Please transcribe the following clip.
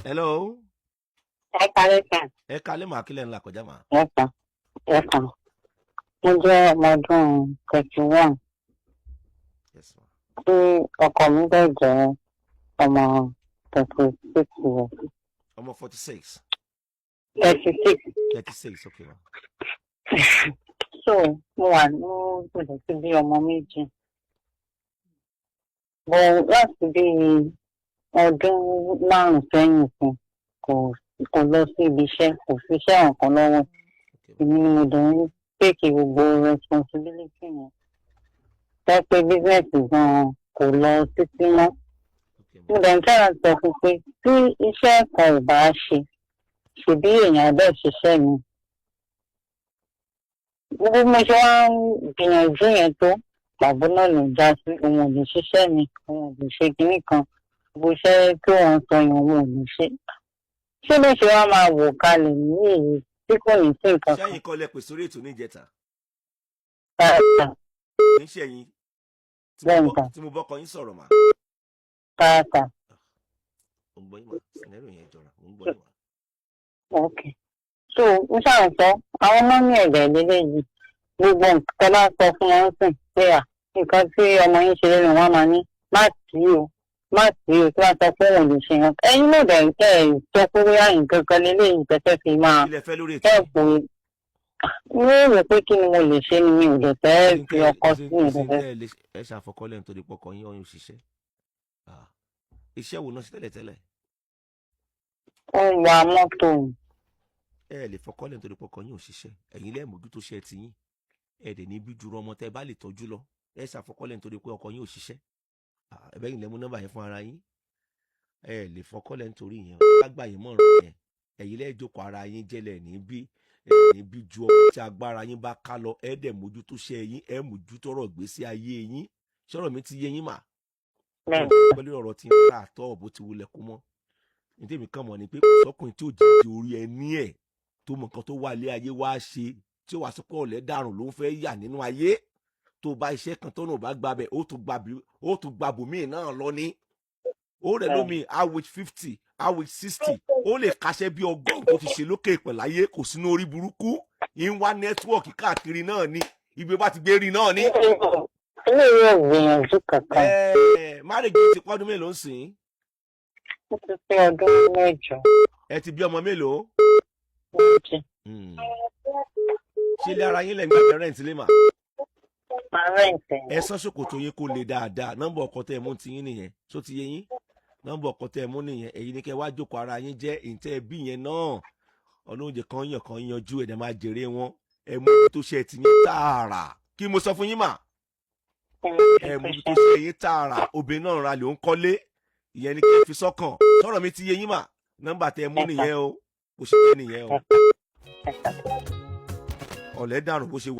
Hello. Ẹ kálẹ́ sà. Ẹ kalẹ́ mà, kílẹ̀ ńlá kọjá mà. Ẹ kàn ẹ kàn. Mo jẹ́ ọmọ ọdún 31 Yes ma. tí ọkọ mi dẹ̀ jẹ́ ọmọ 36 years. Ọmọ 46? 36. 36, okay ma. So mo wà ní mo dẹ̀ ti bí ọmọ méjì. But láti bí ọdún 5 sẹ́yìn fún kò lọ sí ibi iṣẹ́, kò fi iṣẹ́ ọ̀kan lọ́wọ́. Okay ma. Èmi ni mo dẹ̀ ń take gbogbo responsibility yẹn. Jẹ́ pé business gan-an kò lọ títí mọ́. Okay Mo ma. dẹ̀ ń fẹ́ràn sọ fún pé tí iṣẹ́ kan ò bá ṣe, ṣèbí èèyàn bẹ́ẹ̀ ṣiṣẹ́ mi. Gbogbo bí mo ṣe wá ń gbìyànjú yẹn tó, pàbó náà ló ń já sí. Òun ò lè ṣiṣẹ́ mi, òun ò lè ṣe kinní kan, gbogbo iṣẹ́ tí wọ́n ń sọ yẹn, òun ò lè ṣe. Ṣé ló ṣe wá máa wò kalẹ̀ ní èyí tí kò ní sí nǹkan kan? Ṣẹ́yìn kọ́ lẹ pè sórí ètò níjẹta? Pàápàá. Kì í ṣe ẹ̀yin tí mo Bẹ́ẹ̀ bọ́ tí mo bọ́kọ yín sọ̀rọ̀ mà? Pàápàá. Mo ń gbọ́ yín mà, scenario yẹn jọra, mo ń gbọ́ yín mà. Ok, so n ṣáà ń sọ àwọn mummy ẹ̀dẹ̀ lélẹ́yìí, gbogbo nǹkan bá sọ fún wọn sìn pé à nǹkan tí ọmọ yín ṣe lẹ́nu, wọn máa ní má tì í o, má tì í o. Tí wọ́n sọ pé òun lè ṣe nǹkan, ẹ̀yin náà dẹ̀ ẹ̀ sọ pé bóyá nǹkan kan lélẹ́yìí tẹ́tẹ́ fi máa Kí lẹ fẹ́ lórí ètò? Help mi ò rò pé kí ni mo lè ṣe ni mi ò lè fẹ́ fi ọkọ sí mi ò lè fẹ́. Ẹ ṣàfọkọ́lẹ̀ nítorí pọkàn yín ọyún ṣiṣẹ́. Ah, iṣẹ́ wo náà ṣe tẹ́lẹ̀tẹ́lẹ̀? Ó ń wa mọ́tò. Ẹ lè fọkọ́lẹ̀ nítorí pọkàn yín ò ṣiṣẹ́. Ẹ̀yin lẹ́ẹ̀ mójútó ṣẹ́ ti yín, ẹ dẹ̀ ní bí ju ọmọ tẹ́ bá lè tọ́jú lọ. Ẹ ṣàfọkọ́lẹ̀ nítorí pé ọkọ yín ò ṣiṣẹ́? Ah, ẹ bẹ́yìn lẹ́mú nọ́mbà yẹn fún ara yín. Ẹ lè fọkọ́lẹ̀ nítorí yẹn. Bá gbà yín mọ̀ràn yẹn, ẹ̀yin lẹ́ẹ̀ jókòó ara yín jẹ́lẹ̀ ní bí ẹ ní bí ju ọmọ tí agbára yín bá ká lọ. Ẹ dẹ̀ mójútó ṣẹ́ yín, ẹ mójútó ọ̀rọ̀ gbèsè ayé yín. Ṣọ́rọ̀ mi ti yé yín mà? Bẹ́ẹ̀. Pẹ̀lú ọ̀rọ̀ tí ń rà àtọ́ bó ti wulẹ̀ kó mọ́ ní tèmi kàn mọ̀ ni pé kò sọ́kùnrin tí ò jíjẹ orí ẹni ẹ̀ tó mọ̀ nǹkan tó wà lé ayé wá ṣe tí ó wàá sọ pé ọ̀lẹ́ dàrún ló ń fẹ́ yà nínú ayé. Tó bá iṣẹ́ kan tọ́nà ò bá gbabẹ̀, ó tún gba bòmíì náà lọ ní ó rẹ̀ lómi. Awage 50, awage 60, ó lè kaṣẹ́ bí 100 tó ti ṣe lókè ìpẹ̀láyé, kò sínú orí burúkú ń wá network káàkiri náà ni ibi bá ti gbé rí náà ni. Ilé ìwé ò gbìyànjú kankan. Ẹ̀ẹ́, marriage ti pọ́dún mélòó ń sìn? Ó ti pé ọdún 8. Ẹ ti bí ọmọ mélòó? 2. Ṣé ilé ara yín lẹ̀ ń gbà, rent lé mà? Máa rent ẹ̀. Ẹ sán ṣòkòtò yín kó le dáadáa. Nọ́mbà ọkọ tẹ́ ẹ mú ti yín nìyẹn tó ti yé yín. Nọ́mbà ọkọ tẹ́ ẹ mú nìyẹn. Èyí ni kẹ́ wá jókòó ara yín jẹ́ ìtẹ́ bí yẹn náà. Ọlọ́run kan yàn kan yanjú ẹ̀dẹ̀ máa jèrè wọn. Ẹ mú tó ṣe ti yín tààrà. Kí mo sọ fún yín mà? Ẹ mú tó ṣe yín tààrà. Obìnrin náà ra lè ń kọ́lé, ìyẹn ni kí ẹ fi sọ́kàn. Sọ̀rọ̀ mi ti yé yín mà? Nọ́mbà tẹ́ ẹ mú nìyẹn o, bó ṣe jẹ́ nìyẹn o. Ọ̀lẹ́ dàrú bó ṣe wà.